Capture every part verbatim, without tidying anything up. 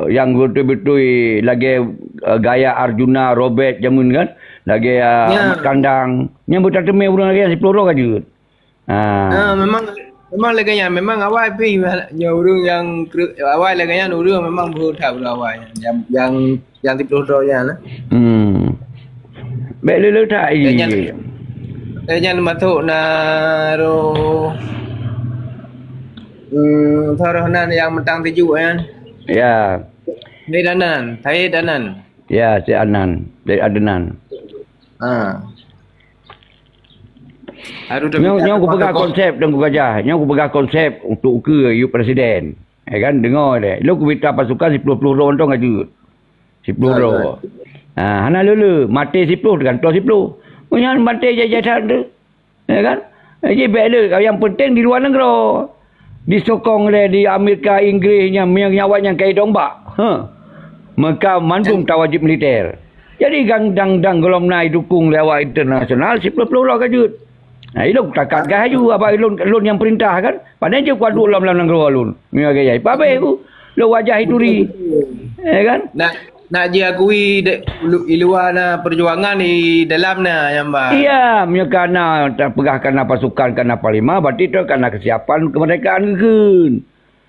nyang beutôi-beutôi lagèe, eh, gaya Arjuna, Robert jameun kan, lagèe, eh, Ya. Ahmad Kandang. Nyang beutateumé ureueng lagèe nyan siplôh droe ka jeuet. Ha. Ah, memang, memang lagèe nyan, memang awai pih nyoe ureueng nyang kre-, awai lagèe nyan ureueng memang beuheuet that ureueng awai nyan. Nyang, nyang, nyang siplôh droe nyan lah. Hmm. Bèk le-le that. Lagèe nyan, lagèe nyan masôk na roh, hmm, roh nan nyang meutang sijuek nyan. Ya. Said Anan, Said Anan. Ya, Said Anan, Said Adnan. Ha. Harus Nyoe, nyoe kupeugah konsep, Teungku Gajah. Nyoe kupeugah konsep untuk ukeue yue presiden. Ya kan, deungoe deh. Lôn kumita pasukan siplôh ploh droe mantong ka jeuet. Siplôh droe. Ha, hana le-le. Maté siplôh, teugantoe siplôh. Meunyoe maté jai-jai that tu. Ya kan? Jadi bèk le. Yang penting di luar nanggroe. Disokong lé di Amerika, Inggris nyan, meunyoe awak nyan kaya tombak. Ha. Maka mandum tawajib militer. Jadi gang dang-dang gohlom na dukung lé awak internasional, siplôh ploh droe ka jeuet. Nah, ilôn takat gah aju, apa ilôn, ilôn nyang perintah kan? Padahai jeuet kuaduk lom lam nanggroe lôn. Meunyoe gaya, pabeh ku. Lôn wajah ituri. Ya kan? Nak, nak jiakui de-, lu-, i luwa na perjuangan, i dalam na nyang ba. Iya, meunyoe kana tapeugah kana pasukan, kana panglima, berarti tu kana kesiapan kemerdekaan geukheun.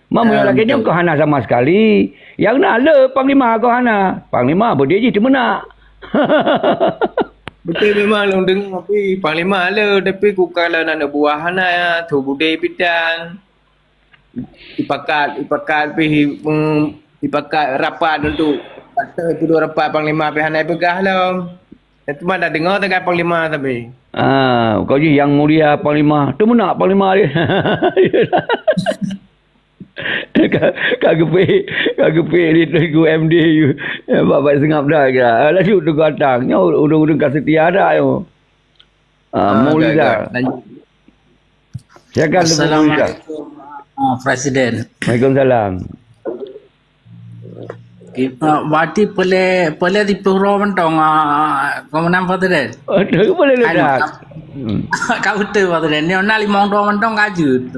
Ma meunyoe lagèe nyoe keuh hana sama sekali. Nyang na le panglima keuh hana. Panglima beudé jih teumeunak. Beutôi memang lôn deungoe pi panglima le, tapi kukala aneuk buah hana, tu beudé pitan. Ipakat, ipakat pih, mm, ipakat rapat untuk kata itu dua rapat panglima pih hana ipeugah lom. Cuma dah deungoe teuka panglima tapi. Ah, kau ji yang mulia panglima. Teumeunak panglima dia. Ka, ka geupék, ka geupék di Teungku M D. Bak-bak seungab dah kira. Ah, laju Teungku Atang. Nyoe ureueng-ureueng ka seutia dah nyoe. Ah, Ah, Muliza. Agak-agak. Lanjut. Silakan, Teungku Muliza. Assalamualaikum, ah, Presiden. Waalaikumsalam. Ki-, ah, berarti peureulèe, peureulèe siplôh droe mantong, ah, Komandan Presiden? Aduh, boleh Anu, ledak. kap-, Hmm. Ka beutôi, Presiden. Nyoe na limong droe mantong ka jeuet.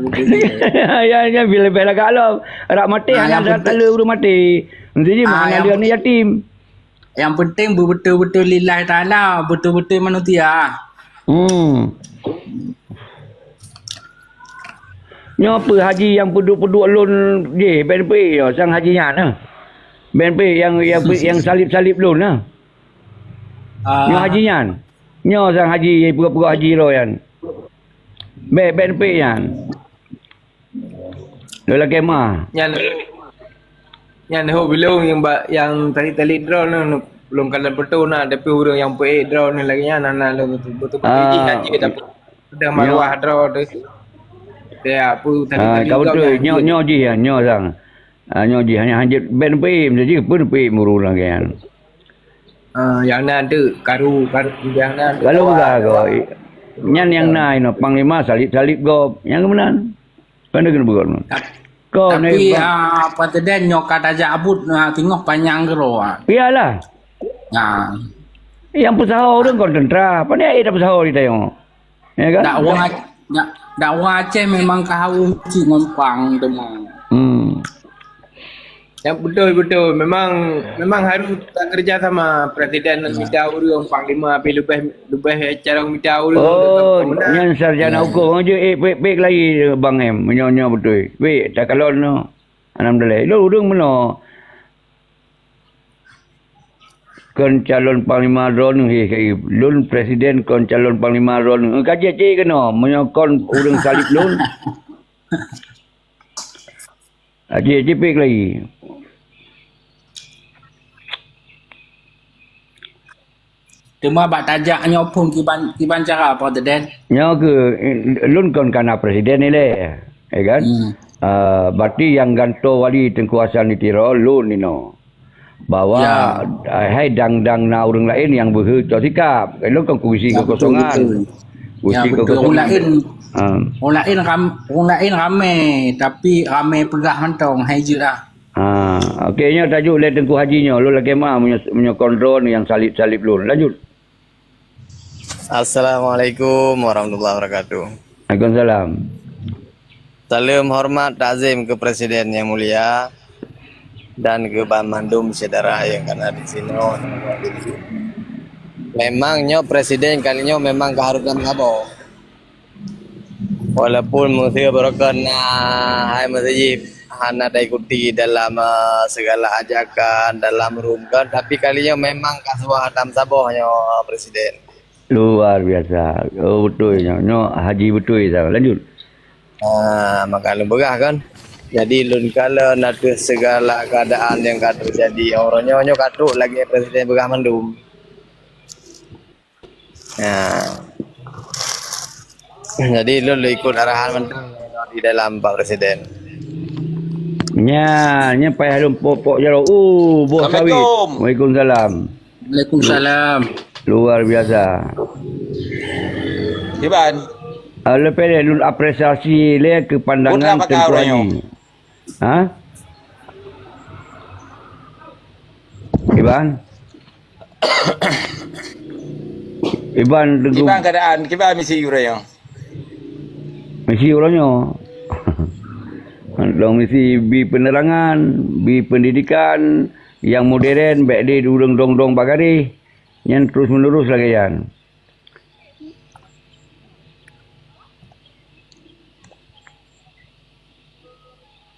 Ya, ya, bila bela galom. Rak maté Ah, hana yang dak penting taleu ureueng maté. Mesti ji Ah, mah hana yang lé aneuk yatim. Nyang penting beubeutôi-beutôi lillahi taala, beutôi-beutôi manusia. Hmm. Nyoe peue haji nyang peuduek-peuduek lôn jih, B N P nyoe, sang haji nyan, eh. B N P nyang, nyang, nyang salib-salib lôn, eh. Ah. Nyoe haji nyan. Nyoe sang haji, peugah-peugah haji droe nyan. B N P nyan. Lôn lakèe meu'ah. Nyan, nyan hok bilong nyang ba, nyang tali-tali droe nyoe, lôn kalon peutoh na, tapi ureueng nyang peuék droe nyoe lagèe nyan, na, na, lôn beutôi-beutôi Ah. jih, tapi udah maruah droe tu. Ya, apa Ah, tali-tali ka droe beutôi. nyan. Nyoe, nyoe jih, ya, nyoe sang. Ah, nyoe jih, hanya hanjeuet B N P, meusti jih pun P M ureueng lagèe nyan. Ah, nyang na tu, karu, karu, nyang na tu. Kalau peugah ko, nyan nyang na inoe, panglima salib-salib gob. Nyang keumeunang. Kan dia kena buat. Ta-, Kau tapi, ni, Bang. Ah, Presiden nyoe ka tajak abut, ah, teungoh panyang keudroe, ah. Iyalah. Nah. Yang peusaho ureueng kon tentara. Pane ai dak peusaho di tayong. Ya kan? Dak wong Ac-, dak, dak wong Aceh memang ka hawuh cit ngon pang teuma. Hmm. Ya, betul, betul. Memang, memang harus tak kerja sama. Presiden Ya. mita ureueng, panglima pi leubeh, leubeh carông mita ureueng. Oh, nyan sarjana Ya. hukum aja, eh, pek-pek lagi Bang M. Nyoe-nyoe betul. Pek, tak kalau no. Alhamdulillah. Lo ureueng meunoe. Kon calon panglima droeneuh, he, he, lôn presiden kon calon panglima droeneuh. Ka jeuet cit keunoe, meunyoe kon ureueng salib lôn. Aci jipik lagi. Teuma bak tajak nyoe phon kiban, kiban cara, Pak Presiden? Nyoe keuh, lôn kon kana presiden ilèe, ya kan? Hmm. Ah, berarti nyang gantoe wali Teungku Hasan di Tiro, lôn inoe. Bahwa, Ya. ah, hai dang-dang na ureueng laén nyang beuhe cok sikap. Lôn kon kuisi Ya, betul, kekosongan. betul. Kuisi Ya, betul. kekosongan. Ureueng laén, Ah. ureueng laén ram-, ureueng laén ramé, tapi ramé peugah mantong, hai jeuet ah. Ha, okey, nyoe tajok lé Teungku Haji nyoe. Lôn lakèe meu'ah meunyoe, meunyoe kon droeneuh nyang salib-salib lôn. Lanjut. Assalamualaikum warahmatullahi wabarakatuh. Waalaikumsalam. Saleuem hormat takzim keu Presiden nyang mulia. Dan keu banmandum syedara nyang kana di sinoe. Memang nyoe presiden kali nyoe memang ka harôh tameusaboh. Walaupun meuseu barokon na hai meusajid hana taikuti dalam, eh, segala ajakan, dalam rukon, tapi kali nyoe memang ka suah tameusaboh nyoe, eh, presiden. Luar biasa. Oh, beutôi nyoe. Nyoe haji beutôi sa. Lanjut. Ah, maka lôn peugah kan. Jadi lôn kalon ateueh segala keadaan nyang ka teujadi, uroe nyoe, nyoe ka trok lagèe presiden peugah mandum. Nah. Jadi lôn, lôn ikut arahan mantong di dalam Pak Presiden. Nya, nya payah lôn pok-pok jaroe. Uh, boh sawit. Assalamualaikum. Waalaikumsalam. Waalaikumsalam. Luar biasa. Iban. Ah, leupah lé lôn apresiasi lé keu pandangan Teungku Haji. Ha? Iban? Iban Teungku. Iban keadaan, kiban misi uroe nyoe? Misi uroe nyoe. Dong misi bi penerangan, bi pendidikan nyang modern, bèk deh ureueng dong-dong bak garéh. Nyan terus menerus lagèe nyan.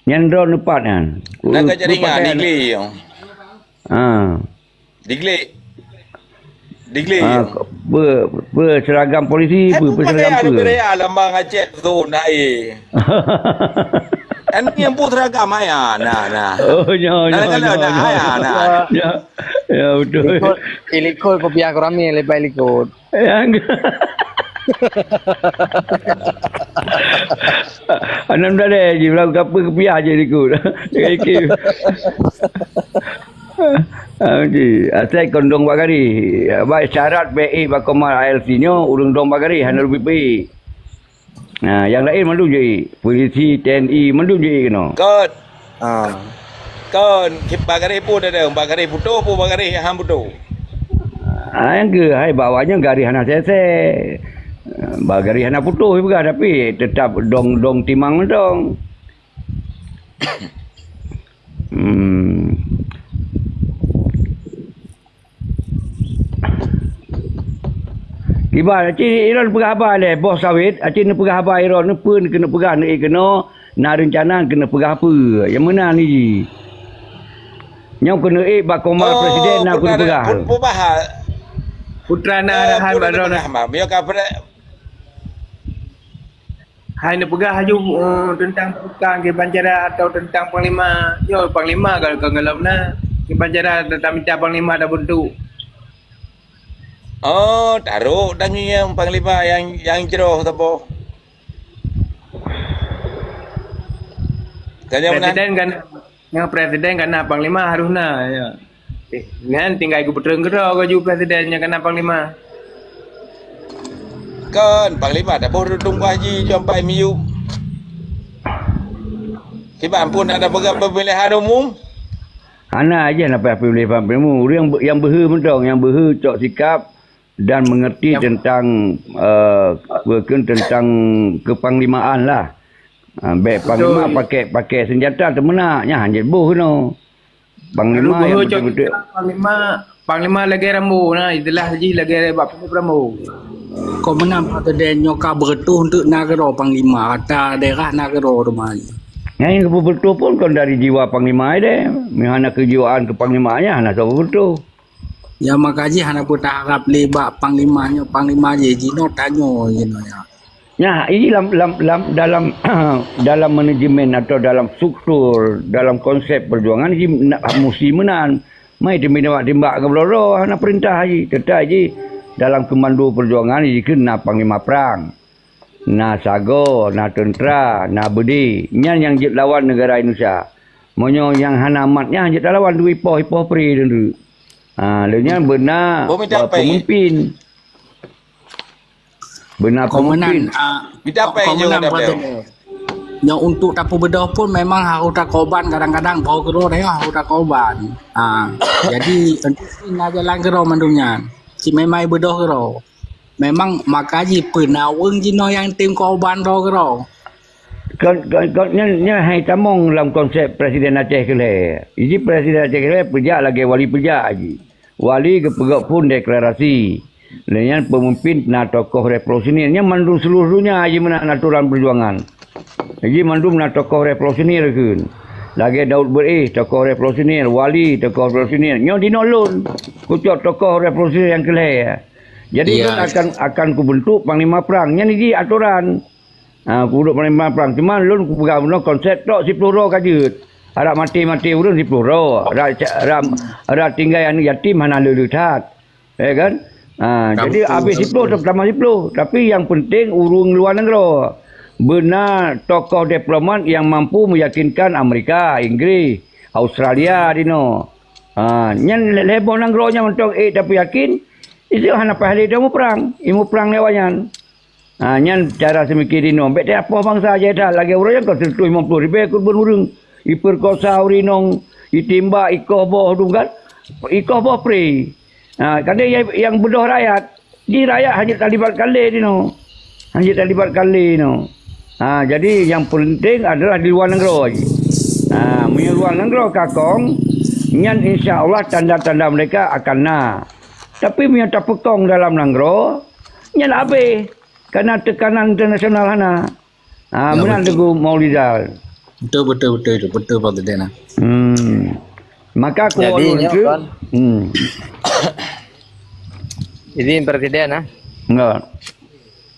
Nyan droeneuh pat nyan. Nah, ka jaringan, Digli. Ha. Digli. Digli. Ha, pe, pe seragam polisi, pe, pe seragam pe. Lambang Aceh tu naik. Kan nyang pun seragam ayah. Nah, nah. Oh, nyo, nyo, nyo, nyo. Ayah, nah. Ya, ya, betul. Ilikot, ilikot kopiah kurami lepai likot. Yang Anam dah deh, ji bilang kapa kepiah je likot. Oke. Ah, ji. Asai kon dong bak garéh. Bak syarat P A bak koma I L C nyoe, ureueng dong bak garéh, hana leubeh P A. Ha, nyang laén mandum jeuet. Polisi, T N I, mandum jeuet keunoe. Kon. Ha. Kon, bak garéh pun ada, bak garéh putôh pun bak garéh han putôh. Ha, nyang keuh hai bak awaknyan garéh hana sese. Bak garéh hana putôh peugah, tapi tetap dong-dong timang mantong. Hmm. Kiban, aci Iron peugah haba lé, boh sawét, aci neupeugah haba Iron, neupeue keuneuk peugah, neuék keunoe, na reuncana keuneuk peugah peue. Nyang meunan ni ji. Nyoe keuneuk ék bak koma presiden na keuneuk peugah. Putra na arahan bak droeneuh. Hai neupeugah laju, eh, teuntang tukang kiban cara atau teuntang panglima. Nyoe panglima ka, ka galom na. Kiban cara ta-, tamita panglima tabentuk. Oh, tarok tangieng panglima nyang, nyang jroh saboh. Tanya meunan. Presiden kan Nyang presiden ka na panglima harôh na, ya. Eh, nyan tinggai geupeutrön keudroe laju presiden nyang ka na panglima. Kon, panglima dak boh dudong bak haji sampai miyueb. Kiban pun ada peugah pemilihan umum? Hana, aja na payah pemilihan umum. Ureueng nyang beuhe mantong, nyang beuhe cok sikap dan mengerti tentang, eh, peue kheun tentang kepanglimaan lah. Ah, bèk panglima pakai, pakai senjata teumeunak, nyan hanjeuet boh keunoe. Panglima nyang beutôi-beutôi. Panglima, panglima lagèe Rambo na, istilah jih lagèe bak Rambo. Kok meunan Pak Presiden nyoe ka beureutoh untuk nanggroe panglima, ata daerah nanggroe teuma. Nyang beureutoh pun kon dari jiwa panglima deh. Meuhana kejiwaan keu panglima nyan hana soe beureutoh. Ya, maka jih hana peue taharap lé bak panglima nyoe, panglima jih jinoe tanyoe jinoe ya. Nah, ini lam, lam, lam, dalam, dalam manajemen atau dalam struktur, dalam konsep perjuangan ini na-, musti meunan. Mai timbak-timbak keu bloe-bloe, hana perintah jih. Teutap jih dalam komando perjuangan jih kheun na panglima prang. Na sagoe, na teuntra, na beudé. Nyan nyang jeuet lawan neugara Indonesia. Meunyoe nyang hana mat nyan jeuet talawan dua ipoh, ipoh pri teundeuek. Ha, lheueh nyan beuna, eh, pemimpin. Beuna pemimpin. Ah, nyoe untuk tapeubeudôh pun memang harôh takoban kadang-kadang, boh keudroe nyoe harôh takoban. Ha, jadi, na jalan keudroe mandum nyan. Cit memang beudôh keudroe. Memang maka jih peue na ureueng jinoe nyang tem koban droe keudroe. Kon, kon, kon, nyan, nyan hai tamong lam konsep Presiden Aceh keu lhèe. Iji Presiden Aceh keu lhèe peujak lagèe wali peujak iji. Wali geupeugah phon deklarasi. Lheueh nyan peumimpin na tokoh revolusioner. Nyan mandum seluruh donya iji meunan atoran peujuangan. Iji mandum na tokoh revolusioner kheun. Lagèe Daud Beureueh, tokoh revolusioner, Wali, tokoh revolusioner. Nyoe dinoe lôn kucok tokoh revolusioner nyang keu lhèe. Jadi lôn akan, akan kubentuk panglima prang. Nyan iji atoran. Ha, kuduek meunimang prang. Cuma lôn kupeugah bunoe konsep tok siploh droe ka jeuet. Adak maté-maté ureueng siploh droe. Adak, adak, adak tinggai aneuk yatim hana le-le that. Ya kan? Ha, jadi habéh siploh, tamah siploh. Tapi nyang penting ureueng luwa nanggroe. Beuna tokoh diplomat nyang mampu meyakinkan Amerika, Inggris, Australia dinoe. Ha, nyan lhèe boh nanggroe nyan mantong ék tapeuyakin, itu hana payah lé muprang. Imuprang lé awaknyan. Ha, nyan cara seumike dinoe. Bèk teuapoh bansa jai that lagèe uroe nyan ka sireutoh limong ploh ribèe keureubeuen ureueng. Ipeukosa ureueng inong, itimbak, ikoh boh dum kan. Ikoh boh pré. Ha, kadang nyang, nyang beudôh rakyat, di rakyat hana talibat kale dinoe. Hana talibat kale dinoe. Ha, jadi nyang penting adalah di luwa nanggroe. Ha, meunyoe luwa nanggroe ka kong, nyan insya Allah tanda-tanda mereka akan na. Tapi meunyoe tapeukong dalam nanggroe, nyan habéh. Karena tekanan internasional hana. Ha, meunan Teungku Maulida. Betul, betul, betul, betul, betul, Pak Presiden, ah. Hmm. Maka aku Jadi, ulôn nyoe tu, kan, hmm. Jadi, Presiden, ah. Enggak.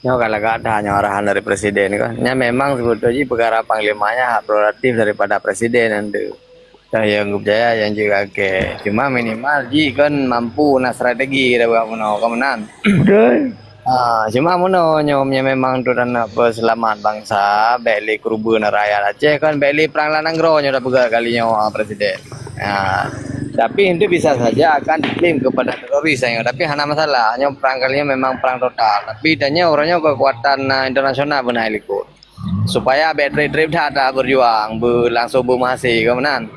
Nyoe kan lagak that nyoe arahan dari Presiden kan. Nya memang sebetulnya perkara panglimanya hak prerogatif daripada Presiden nanti. Nyang geupercaya nyang jeuet keu. Cuma minimal jih kon mampu na strategi dah buat meunoe, kon meunan. Betul. Ah, cuma meunoe nyoe, nyoe memang tu dan nak peuseulamat bansa, bèk lé keureubeuen rakyat Aceh kon, bèk lé prang lam nanggroe nyoe dah peugah kali nyoe, ah, Presiden. Ah, tapi itu bisa saja akan diklaim kepada teroris nyoe, tapi hana masalah. Nyoe prang kali nyoe memang prang total. Tapi dan nyoe uroe nyoe kekuatan, ah, internasional beuna likot. Supaya bèk trép-trép that, that berjuang, be-, langsung beumeuhasé, kon meunan.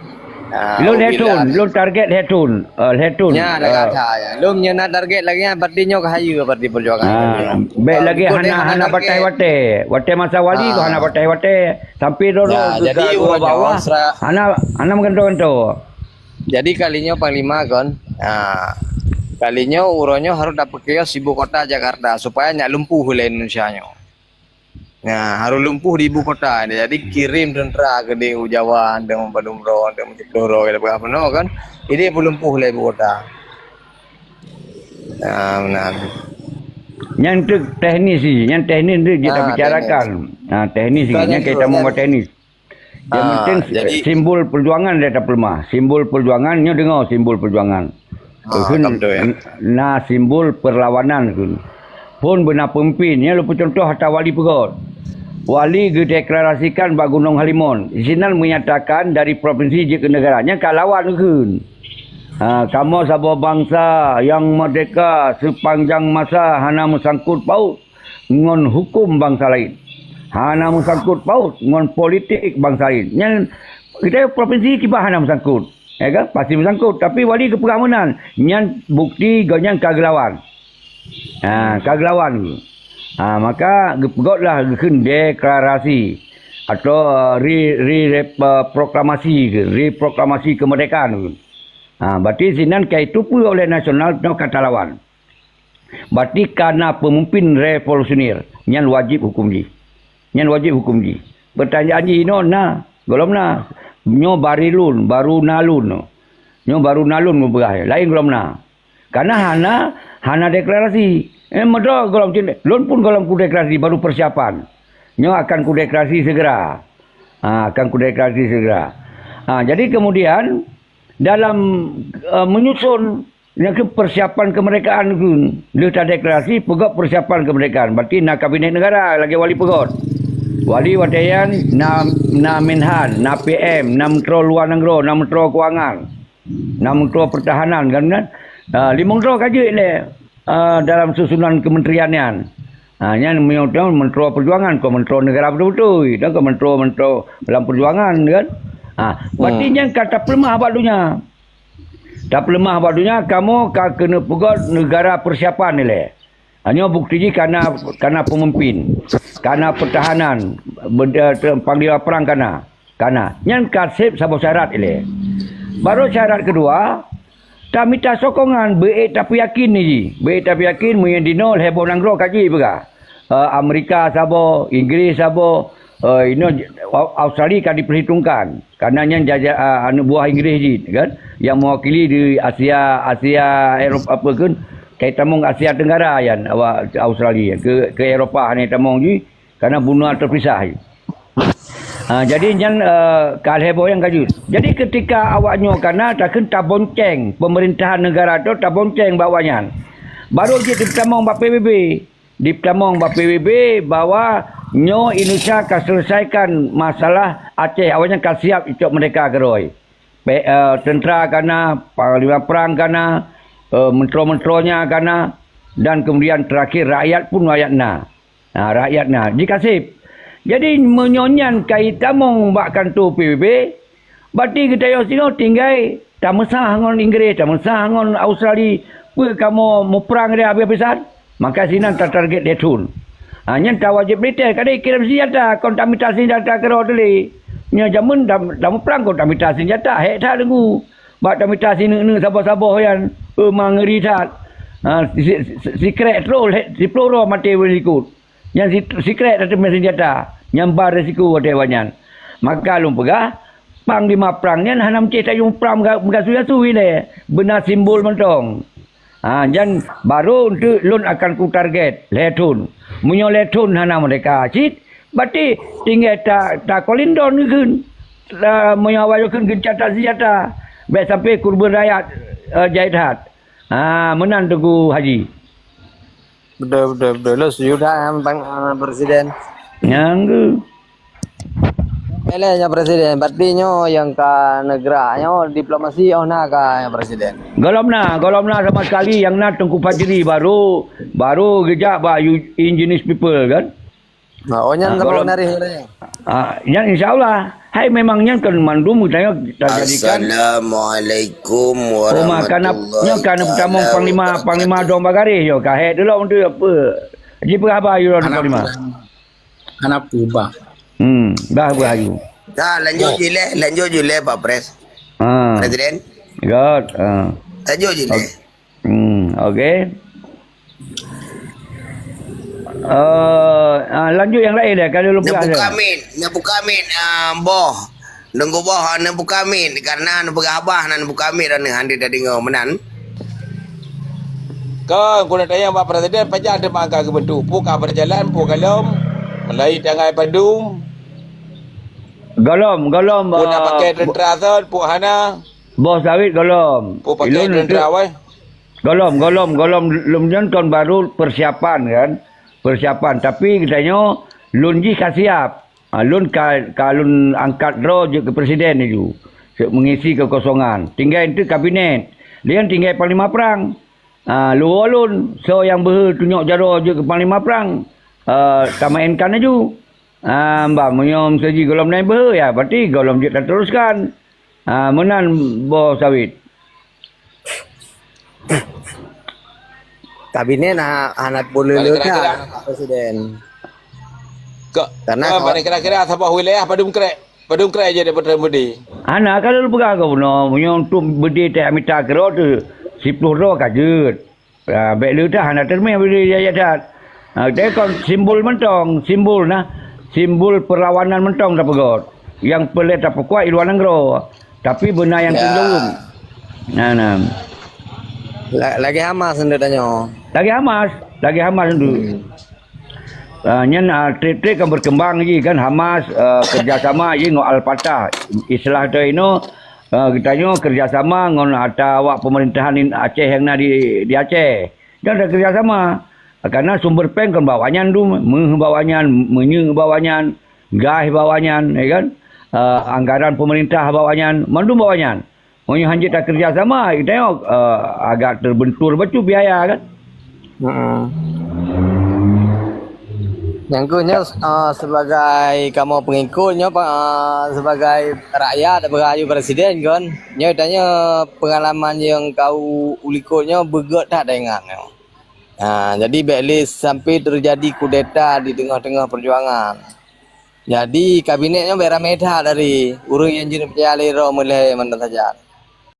Ha, Lôn apabila hetun, lôn target hetun, eh, hetun, Nya, eh. Lôn nyoe na target lagèe nyan, berarti nyoe ka hayeue, berarti perjuangan. Ha, bèk lagèe hana, hana target. Hana batai watèe. Watèe masa wali kok hana batai watèe. Sampai dulu ke, jadi ke bawah, hana, hana meugantoe-gantoe. Jadi kali nyoe Panglima kon, ha, kali nyoe uroe nyoe harôh tapeukios ibu kota Jakarta supaya nyak lumpuh lé Indonesia nyoe. Nah, harôh lumpuh di ibu kota. Jadi, kirém teuntra keudéh u Jawa, hantom padum droe, hantom siploh droe, kita peugah peunoh kan. Jadi, peulumpuh lé ibu kota. Nah, meunan. Nyan tu teknis sih, nyan teknis tu kita bicarakan. Nah, teknis sih, nyan kita mau teknis. Yang penting jadi simbol perjuangan dia tak pelemah. Simbol perjuangan, nyoe dengar simbol perjuangan. Ah, betul, ya. Na simbol perlawanan kheun. Phon beuna peumimpin, nyan lôn peucuntoh ata wali peugöt. Wali geudeklarasikan bak Gunong Halimon. Sinan menyatakan dari provinsi jeuet keu negara. Nyan ka lawan kheun. Ha, kamoe saboh bansa nyang merdeka sepanjang masa hana meusangkut paut ngon huköm bansa laén. Hana meusangkut paut ngon politik bansa laén. Nyan kita provinsi kiban hana meusangkut. Ya kan? Pasti meusangkut. Tapi wali geupeugah meunan. Nyan bukti gobnyan ka geulawan. Ha, ka geulawan. Ha, maka geupeugötlah geukheun deklarasi atau re, re, re, proklamasi, reproklamasi kemerdekaan. Ha, berarti sinan ka jiteupeue oleh nasional nyoe ka talawan. Berarti ka na peumimpin revolusioner, nyan wajéb huköm jih. Nyan wajéb huköm jih. Peutanyaan jih inoe na, gohlom na. Nyoe bari lôn, baru na lôn. Nyoe baru na lôn mupeugah, laén gohlom na. Karena hana, hana deklarasi. Eh, meudoe gohlom cit, lôn pun gohlom kudeklarasi, baru persiapan. Nyoe akan kudeklarasi segera. Ha, akan kudeklarasi segera. Ha, jadi kemudian dalam, eh, menyusun Nyang keu persiapan kemerdekaan kheun. Lheueh tadeklarasi, peugöt persiapan kemerdekaan. Berarti na kabinet negara lagèe wali peugöt. Wali watèe nyan na, na Menhan, na P M, na Menteri Luar Negeri, na Menteri Keuangan, na Menteri Pertahanan, kan, kan? Ah, limong droe ka jeuet lé, ah, dalam susunan kementerian nyan. Ah, nyan meunyoe Menteri Perjuangan, kon Menteri Negara beutôi-beutôi, dan kon Menteri, Menteri dalam perjuangan, kan? Ah, berarti nyan ka tapeuleumah bak donya. Tapeuleumah bak donya, kamoe ka keuneuk peugöt negara persiapan ilèe. Nyoe bukti jih kana, kana peumimpin, kana peutahanan, benda, panglima prang kana, kana. Nyan ka seb saboh syarat ilée. Baru syarat keudua, tamita sokongan, beuék tapeuyakin jih. Beuék tapeuyakin meunyoe dinoe lhée boh nanggroe ka jipeugah. Eh, Amerika saboh, Inggris saboh, eh, inoe Au-, Australia ka diperhitungkan. Karena nyan jaja-, ah, aneuk buah Inggris jih, kan? Yang mewakili di Asia, Asia, Eropa, apa kan? Kai tamong Asia Tenggara yan, awak Australia. Ke, ke Eropa hana tamong jih, karena benua terpisah jih. Ah, jadi nyan, eh, ka lhée boh nyang ka jeuet. Jadi ketika awak nyoe kana, takheun tabonceng, pemerintahan negara tu tabonceng bak awak nyan. Baru jeuet ditamong bak P B B. Dipeutamong bak P B B bahwa nyoe Indonesia ka selesaikan masalah Aceh, awaknyan ka siap icok merdeka keudroe. Pe-, eh, tentera kana, panglima perang kana, eh, menteri-menterinya kana, dan kemudian terakhir rakyat pun rakyat na. Ha, rakyat na. Jikaseb. Jadi, meunyoe nyan ka itamong bak kantô P B B, Berarti geutanyoe singoh tinggai tameusah ngon Inggréh, tameusah ngon Australia. Peue kamoe muprang lé habéh-habésan? Maka sinan tatarget lhée thon. Ha, nyan tawajéb militée, kadang ikirém seunjata, kon tamita seunjata keudroe teuh lé. Nyoe jameun tam-, tamuprang kon tamita seunjata, hék that deungoe. Bak tamita sineuk-neuk saboh-saboh nyan, eu, mangeuri that. Ha, si-, si-, sikrék troh lhée siploh droe maté beulikot. Nyan si-, sikrék tateumé seunjata, nyan ba risiko watée awaknyan. Maka lôn peugah, panglima prang nyan hana meucéh tajak muprang meuga-, meugasui-gasui lé, beuna simbol mantong. Ha, nyan barô eunteuk lôn akan kutarget lhée thon. Meunyoe lhée thon hana meurdéhka cit, berarti tinggai ta-, takolindon geukheun. La-, meunyoe awaknyan kheun geuncatan seunjata, bék sampoe keureubeuen rakyat, eh, jai that. Ha, meunan Teungku Haji. Beutôi, beutôi, beutôi. Lôn setuju that ngon Presiden. Nyang geu. Eleh nyoe Presiden, berarti nyoe nyang ka neugrak nyoe diplomasi oh na ka nyoe Presiden. Gohlom na, gohlom na sama sekali, nyang na Teungku Fajri baru, baru geujak bak Yu-, Indigenous People kan. Nah, oh nyan. Ah, sama gohlom. Menarik. Ah, nyan insya Allah. Hai memang nyan kan mandum geutanyoe tajadikan. Assalamualaikum warahmatullahi wabarakatuh. Oh, ma, kana, nyoe kana peutamong panglima, panglima dong bagaréh nyoe. Ka hék dulu untuk apa? Jipeugah haba yue droeneuh panglima. Hana peue, bah. Hmm, bah, bah, ayu. Dah, lanjut je leh, lanjut je leh, Pak Pres. Ah. Presiden. Good. Ah. Lanjut je leh. Hmm, okey. Eh, ah, lanjut nyang laén deh, kalau lôn peugah Neubukak dah. Mit, neubukak mit, ah, boh. Deungon boh, ah, neubukak mit, karena neupeugah haba, na neubukak mit, na hana tadeungoe meunan. Kon, keuneuk tanyong bak Presiden, pajan teuma ka geubentuk? Peue ka beujalan, peue gohlom? Mulai tanggai padum? Gohlom, gohlom, peue na, eh, pakai teuntera sot, peue hana? Boh sawit gohlom. Peue pakai teuntera wai? Gohlom, gohlom, gohlom lom nyan kon baru persiapan kan. Persiapan. Tapi geutanyoe lôn jih ka siap. Ha, lôn ka, ka lôn angkat droe jeuet keu presiden laju. Jeuet mengisi kekosongan. Tinggai eunteuk kabinet. Lé nyan tinggai panglima prang. Ha, luwoe lôn, soe nyang beuhe tunyok jaroe jeuet keu panglima prang. Eh, tamainkan laju. Ha, bah, meunyoe meusaji gohlom na beuhe, ya, berarti gohlom jeuet tateruskan. Ah, meunan boh sawit. Kabinet ha-, hana boleh leuka, Pak Presiden. Ka-, karena ka-, kira-kira saboh wilayah padum krek, padum krek je daripada Budi. Hana, kalau peugah Gubernur, meunyoe untuk Budi tak mita keudroe tu, siploh droe ka jeuet. Ah, bék le dah, hana teumé bri jaya that. Ah, teuka simbol mantong, simbol nah, simbol perlawanan mantong tapeugöt. Nyang peureulée tapeukuat i luwa nanggroe, tapi beuna nyang teuntèe. Nah, nah. La-, lagèe Hamas nyoe tanyoe. Lagèe Hamas, lagèe Hamas nyoe. Ah, nyan, ah, trép-trép kan berkembang lagi kan Hamas, ah, kerjasama lagi ngon Al-Fatah. Istilah tu inoe, ah, geutanyoe kerjasama ngon ata awak pemerintahan in-, Aceh nyang na di, di Aceh. Dan ada kerjasama. Karena sumber péng kan bak awaknyan dum, méuh bak awaknyan, minyeuk bak awaknyan, gas bak awaknyan, ya kan? Ah, anggaran pemerintah bak awaknyan, mandum bak awaknyan. Meunyoe hanjeuet takeurjasama, geutanyoe, eh, agak terbentur bacut biaya kan. Heeh. Nyang keuh nyoe, eh, sebagai kamoe pengikut nyoe, eh, sebagai rakyat beugayu presiden kon. Nyoe tanyoe pengalaman nyang ka u-, ulikot nyoe beugöt that teuingat nyoe. Ha, jadi bék lé sampai terjadi kudeta di teungoh-teungoh peujuangan. Jadi kabinet nyoe bék ramé that dari ureuëng nyang jeuet peucaya lé droe meulhèe mantong saja.